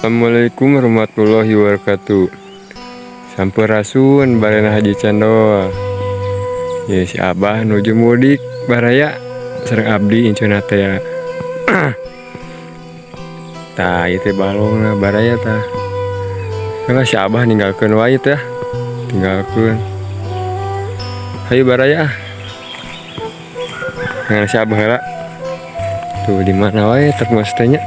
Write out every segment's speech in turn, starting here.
Assalamualaikum warahmatullahi wabarakatuh. Sampurasun barena Haji Cendol. Ya si Abah nuju mudik baraya sareng abdi incuna teh ya. Tah ieu teh balongna baraya tah. Karena si Abah ninggalkeun wae teh. Tinggalkeun. Hayu baraya. Ngan si Abah heula. Tuh di mana wae truk mas teh nya.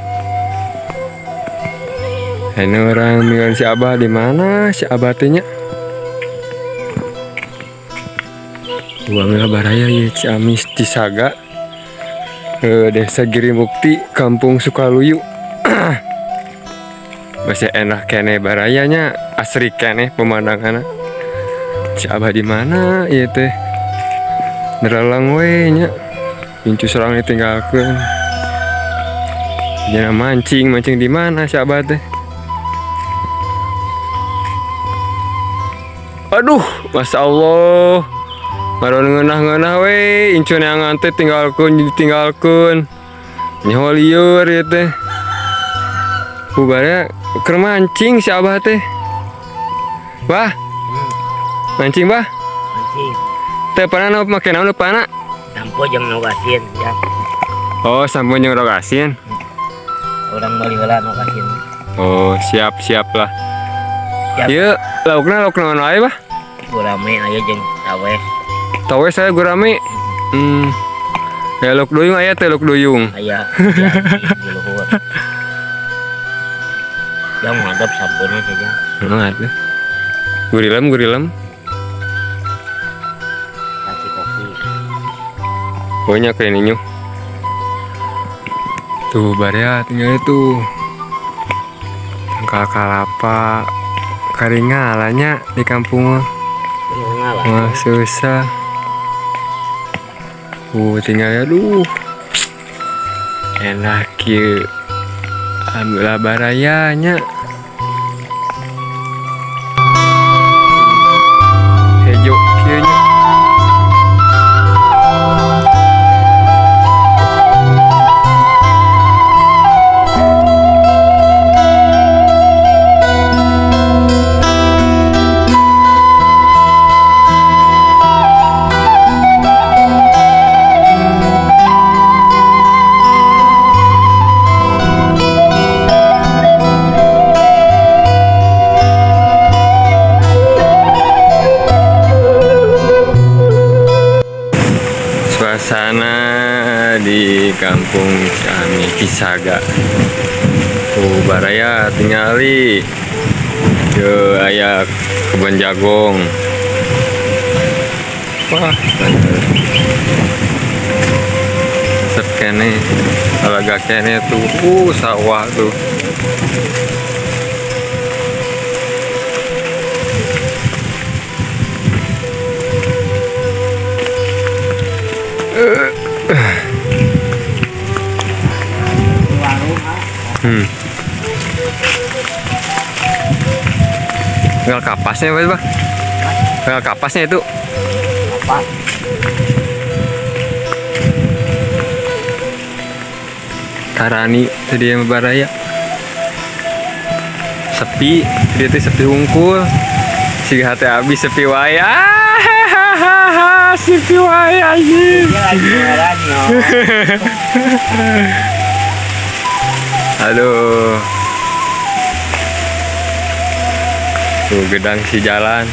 Ini orang milan si Abah di mana si Abah teh nya? Uanglah baraya ya Ciamis Cisaga, Desa Girimukti, Kampung Sukaluyu. Masih enak kene barayanya, asri kene pemandanganna. Si Abah di mana ieu teh? Nerelang we nya. Incu sorang ditinggalkeun. Jangan mancing, mancing di mana si Abah teh? Aduh, Masya Allah. Ngaron ngeunah-ngeunah we, incun yang teh tinggalkeun, ditinggalkeun. Nyaho lieur ieu teh. Bubarnya keur mancing si Abah teh. Bah. Mancing, Bah? Mancing. Teh pana make naon pana? Sampo jeung nog asin, ya. Oh, sampo jeung nog asin. Urang meuli heula nog asin. Oh, siap-siap lah. Ieu laukna lauk naon wae, Bah? Gurame aya jeung tawes. Tawes saya gurame. Ya lauk duyung aya teh lauk duyung. Aya. Di luhur. Yang ngadep sampuna saja. Heeh, atuh. Gurilem, gurilem. Kasih kopi. Banyak kayak ini. Tuh baraya tinggal itu. Tangkal kalapa. Karingalanya di kampung mah. Wah, susah. Tinggal aduh. Enak kieu. Ambillah barayanya. Hejo kieu nya. Suasana di kampung kami Cisaga. Oh, baraya tingali ke aya kebun jagung. Wah, resep kene, alaga kene tuh, sawah tuh. Tinggal kapasnya, Pak. Tinggal kapasnya itu. Kapas. Tarani tadi yang baraya. Sepi, dia tuh sepi hungkul. Siga hati habis sepi wae. Sepi wae anjing. Aduh. Tuh gedang si jalan.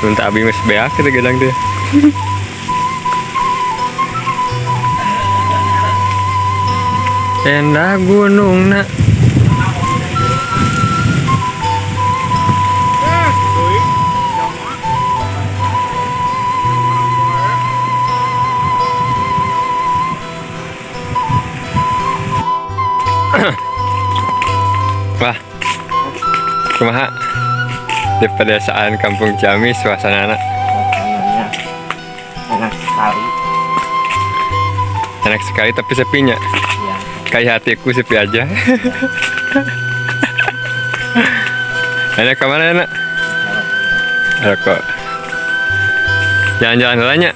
Minta abi mas beak itu gedang tuh. Endah gunung nak. Wah, kumaha di pedesaan kampung Ciamis suasana enak sekali. Enak sekali tapi sepinya. Ya. Kayak hatiku sepi aja. Enak kemana enak? Rokok. Jalan-jalan heula nya.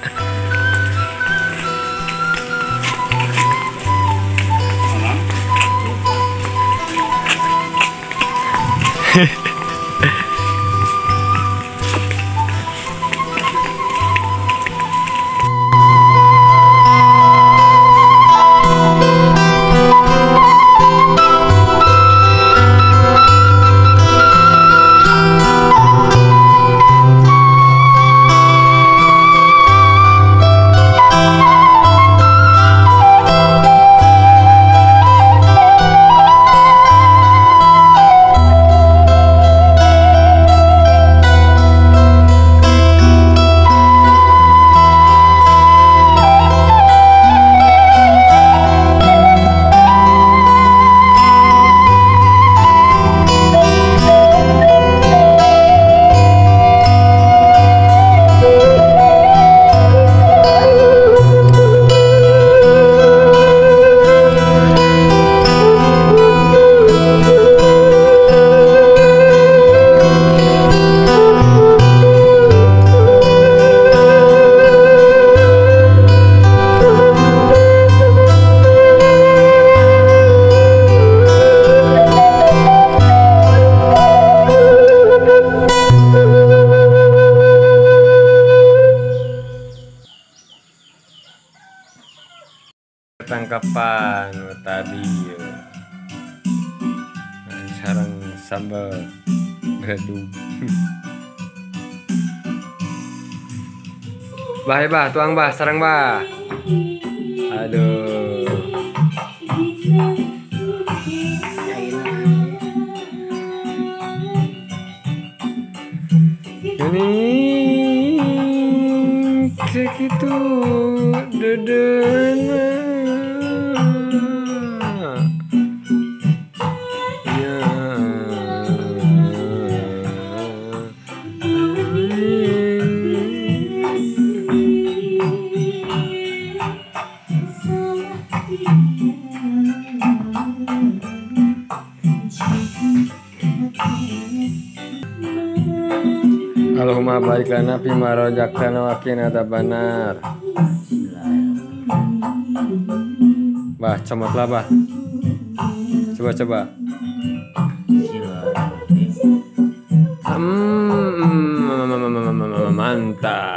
Tangkapan tadi sarang sambal beledug. Bah, bah, tuang bah, sarang bah. Aduh. Ini segitu dedena. Allahumma barik lana fima razaqtana wa qina adzabannar. Bah, comotlah bah. Coba-coba. Mantap.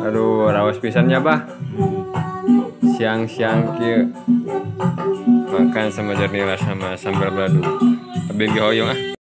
Aduh, rawas pisannya bah. Siang-siang kieu makan sama jernila sama sambal balado. Tapi hoyong ah.